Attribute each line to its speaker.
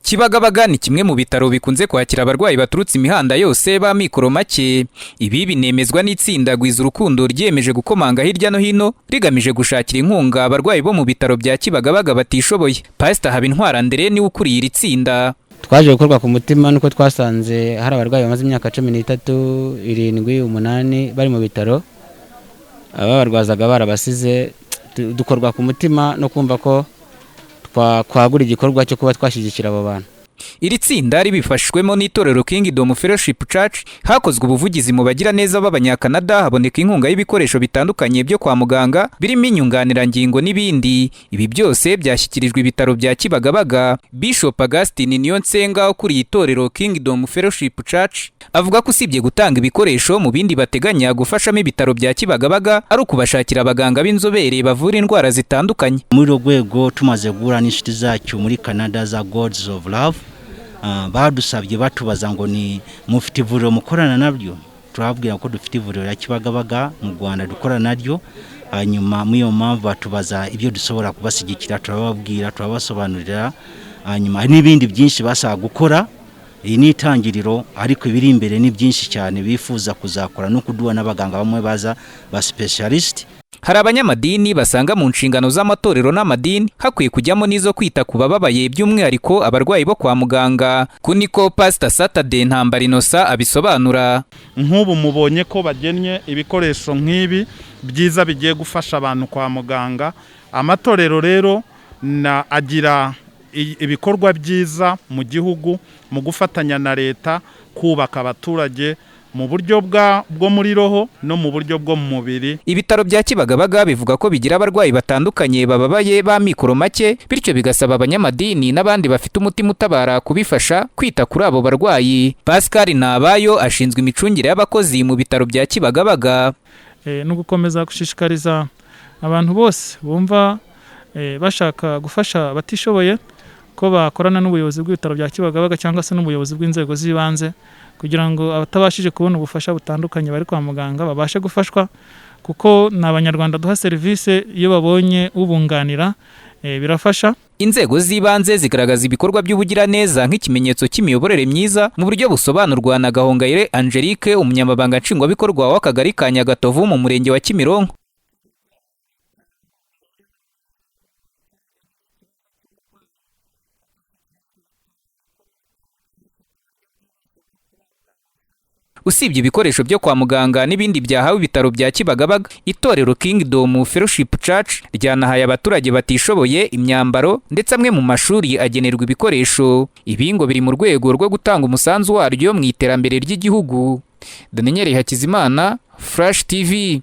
Speaker 1: Kibagabaga ni kimwe mu bitaro bikunze kwakira abarwayi baturutse imihanda yose b'amikoro make. Ibi binemezwa n'itsinda Gwiza Urukundo ryiyemeje gukomanga hirya no hino rigamije gushakira inkunga abarwayi bo mu bitaro bya Kibagabaga batishoboye. Pastor Habintwari Andre niwe ukuriye iri tsinda.
Speaker 2: Twaje gukorwa ku mutima nuko twasanze hari abarwayi bamaze imyaka 13, 7, 8 bari mu bitaro, ababarwazaga barabasize. Dukorwa ku mutima no kumva ko twakwagura igikorwa cyo kuba twashyigikira abo bantu.
Speaker 1: Iri tsinda ribifashwemo n'itorero Kingdom Fellowship Church, hakozwe ubuvugizi mu bagiraneza b'Abanyakanada, haboneka inkunga y'ibikoresho bitandukanye byo kwa muganga birimo inyunganirangingo n'ibindi. Ibi byose byashyikirijwe ibitaro bya Kibagabaga. Bishop Augustin Niyonsenga ukuriye itorero Kingdom Fellowship Church avuga ko usibye gutanga ibikoresho, mu bindi bateganya gufashamo ibitaro bya Kibagabaga ari ukubashakira abaganga b'inzobere bavura indwara zitandukanye.
Speaker 3: Muri urwo rwego, tumaze guhura n'inshuti zacu muri Canada za Gods of Love, badusabye batubaza ngo ni mufite ivuriro mukorana naryo? Turababwira ko dufite ivuriro rya Kibagabaga mu Rwanda dukorana naryo. Hanyuma muri iyo mpamvu batubaza ibyo dushobora kubashyigikira, turababwira, turabasobanurira. Hanyuma hari n'ibindi byinshi basaba gukora. Iyi ni itangiriro, ariko ibiri imbere ni byinshi cyane bifuza kuzakora no kuduha n'abaganga bamwe baza ba specialist.
Speaker 1: Hari abanyamadini basanga mu nshingano z'amatorero n'amadini hakwiye kujyamo n'izo kwita ku bababaye, by'umwihariko abarwayi bo kwa muganga. Ku niko Pastor Saturday Ntambara Innocent abisobanura.
Speaker 4: Nk'ubu mubonye ko bagennye ibikoresho nk'ibi byiza bigiye gufasha abantu kwa muganga. Amatorero rero na agira ibikorwa byiza mu gihugu mu gufatanya na leta kubaka abaturage mu buryo bwo muri roho no mu buryo bwo mu mubiri.
Speaker 1: Ibitaro bya Kibagabaga bivuga ko bigira abarwayi batandukanye bababaye b'amikoro make, bityo bigasaba abanyamadini n'abandi bafite umutima utabara kubifasha kwita kuri abo barwayi. Pascal Nabayo ashinzwe imicungire y'abakozi mu bitaro bya Kibagabaga.
Speaker 5: No gukomeza gushishikariza abantu bose bumva bashaka gufasha abatishoboye ko bakorana n'ubuyobozi bw'ibitaro bya Kibagabaga cyangwa se n'ubuyobozi bw'inzego z'ibanze, kugira ngo abatabashije kubona ubufasha butandukanye bari kwa muganga babashe gufashwa, kuko ni Abanyarwanda duha serivisi, iyo babonye ubunganira birafasha.
Speaker 1: Inzego z'ibanze zigaragaza ibikorwa by'ubugiraneza nk'ikimenyetso cy'imiyoborere myiza mu buryo busobanurwa na Gahongayire Angelique, umunyamabanga nshingwabikorwa w'akagari ka Nyagatovu mu murenge wa Kimironko. Usibye ibikoresho byo kwa muganga n'ibindi byahawe ibitaro bya Kibagabaga, itorero Kingdom Fellowship Church ryanahaye abaturage batishoboye imyambaro, ndetse amwe mu mashuri agenerwa ibikoresho. Ibi ngo biri mu rwego rwo gutanga umusanzu waryo mu iterambere ry'igihugu. Daniel Hakizimana, Flash TV.